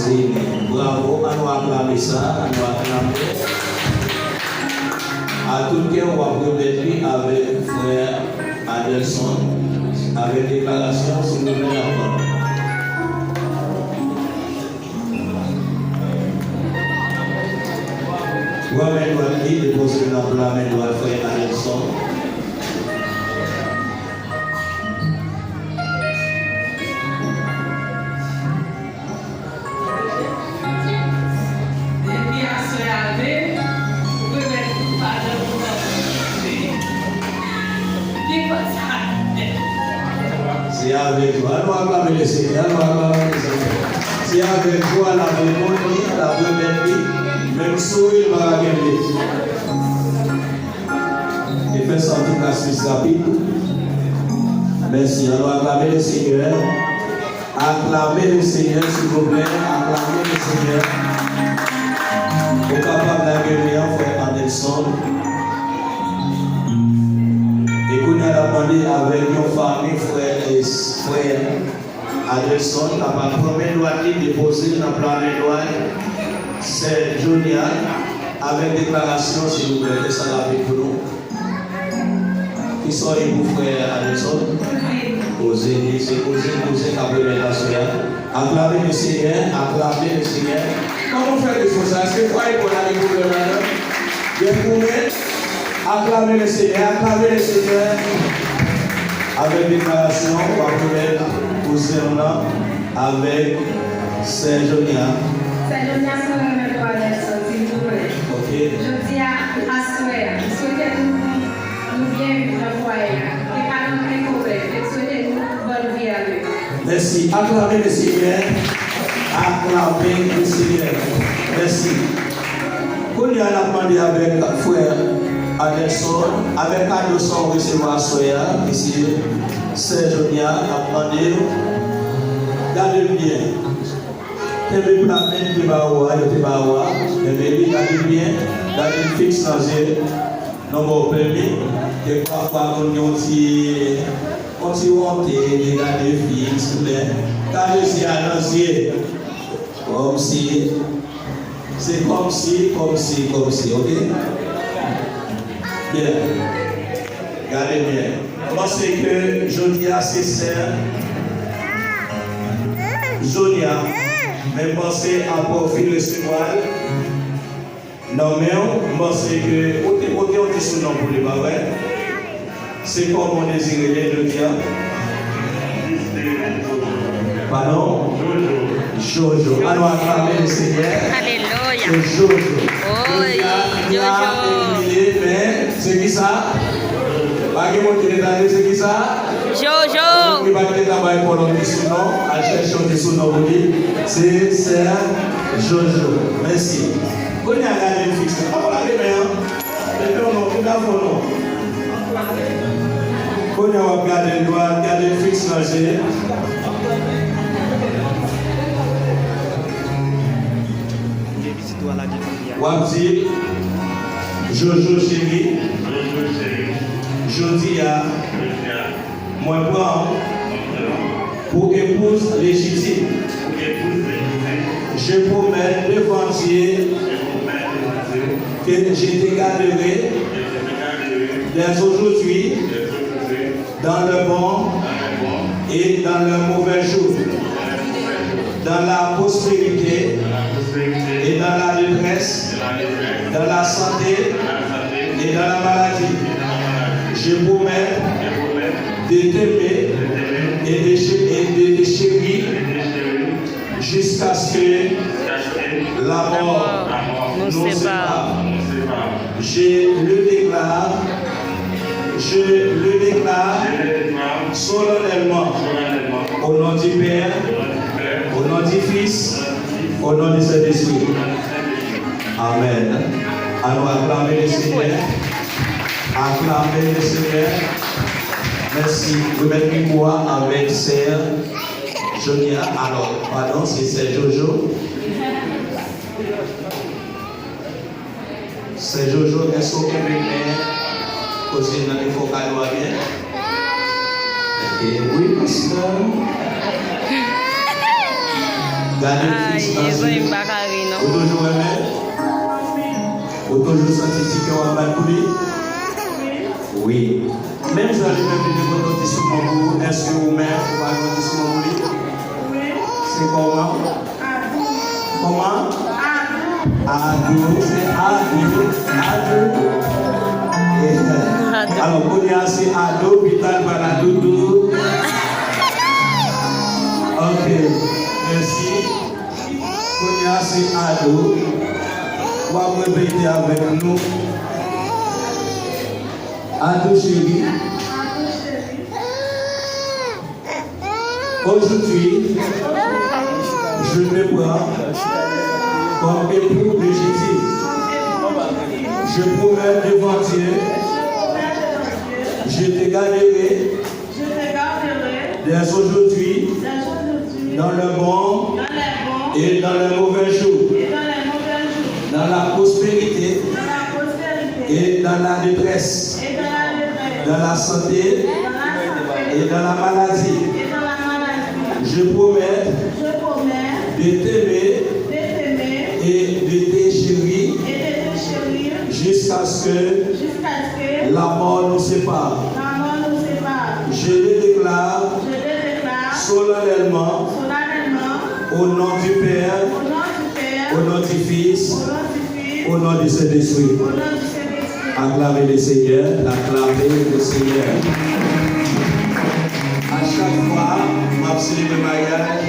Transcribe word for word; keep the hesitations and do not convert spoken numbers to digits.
Bravo, ann nou aklame sa, ann nou aklame. A tout kè, w ap remèt li avèk frè Adelson, avèk deklarasyon, silvouplè, n ap tann. Pran men dwat li, depoze l nan pla men dwat frè Adelson. Depi aswè a vre, ou remèt tout lajan pou tande. Ki konsa. Se avèk jwa. Ann nou aklame Lesenyè, ann nou aklame Lesenyè. Se avèk jwa l ap reponn li, l ap remèt li, menm souri l pa ka kenbe. E fè sa yon ti kaswis rapid. Mèsi. Ann nou aklame Lesenyè. Aklame Lesenyè, silvouplè. Aklame Lesenyè. Ou kapab lage men an, frè Adelson. E kounye a, n ap mande avèk yon fanmi frè, frè Adelson, kapab pran men dwat li, depoze l nan pla men dwat sè Jonia, avèk deklarasyon, silvouplè, fè sa rapid pou nou. Kisa w ye pou frè Adelson? Kozin, li se kozin, kozin k ap remèt aswè a. Aklame Lesenyè, aklame Lesenyè. Kòman w fè de fwa sa? Èske fwaye pa w la gen pwoblèm ladan? Gen pwoblèm? Aklame Lesenyè, aklame Lesenyè. Avèk deklarasyon, w ap remèt kozin w lan avèk sè Jonia. Sè Jonia, si w remèt ou avèk sa, silvouplè. Ok. Jodi a, aswè a, m swete nou, nou byen viv nan fwaye a. E pa nan okenn pwoblèm. E m swete nou bòn vi a menm. Mèsi. Aklame Lesenyè. Aklame Lesenyè. Mèsi. Kounye a, n ap mande avèk frè Adelson, avèk kado sa w resevwa aswè a, ki se sè Jonia, n ap mande w, gade l byen. Kenbe pla men li te ba ou a, yo te ba ou a, kenbe li, gade l byen, gade l fiks nan zye. Non, ba w pèmi, kèk pafwa moun gen yon ti, yon ti wonte de gade fi, silvouplè. Gade zye a nan zye. Kòmsi, se kòmsi, kòmsi, kòmsi, ok? Byen. Gade byen. M panse ke jodi a se sè Jonia, men m panse apre w fin resevwa l, nan men w, m panse ke ou te pote yon ti sounon pou li, pa vre? Se kòman w dezire l jodi a? Padon? Jojo. Ann nou aklame Lesenyè. Alelouya. Se Jojo. Wi, Jojo. Jodi a, li la, li rele, men se kisa? Pa gen moun ki te tande, se kisa? Jojo. Moun ki pa t gentan bay kò l yon ti sounon, al chèche yon ti sounon pou li. Se sè Jojo. Mèsi. Kounye a, gade l fiks. Pa pran lage men an. Mete w non, tout afè w non. Kounye a, w ap gade l dwat, gade l fiks nan je. W ap di, Jojo cheri, jodi a, mwen pran w pou epouz lejitim. Je promets devant Dieu que je te garderai dès aujourd'hui dans le bon et dans le mauvais jour, dans la prospérité et dans la détresse, dans la santé et dans la maladie. Je promets de t'aimer et de, che- et de te chérir jusqu'à ce que la mort nous sépare. Je le déclare, je le déclare solennellement, au nom du Père, au nom du Fils, au nom du Saint-Esprit. Amèn. Ann nou aklame Lesenyè. Aklame Lesenyè. Mèsi. Remèt mikwo a avèk sè Jonia. Alò, padon, se sè Jojo. Sè Jojo, èske w kenbe men kozin nan, li fè w kado a byen? E wi, pastè. Gade, ay, felisytasyon. Mezanmi, m pa ka ri, non. Ou toujou renmen? Ou toujou santi ti kè w ap bat pou li? Wi. Menm jan li menm, li te konn yon ti souman pou ou, èske ou menm, ou pa gen yon ti souman pou li? Wi. Se kòman? Adou. Kòman? Adou. Adou, se Adou. Adou. Alò, kounye a, se Adou, pi ta, l pral a Doudou. Ok, mèsi. Kounye a, se Adou. W ap repete avèk nou. Adou cheri. Aujourd'hui, je te prends comme époux légitime. Je promets devant Dieu, je te garderai dès aujourd'hui dans le bon et dans le mauvais jour, dans la prospérité et dans la détresse, dans la santé et dans la maladie. Je promets de t'aimer et de te chérir jusqu'à ce que la mort nous sépare. Je le déclare solennellement au nom du Père, au nom du Fils, au nom du Saint-Esprit. Acclamez le Seigneur, acclamez le Seigneur. A chak fwa m ap selebre maryaj,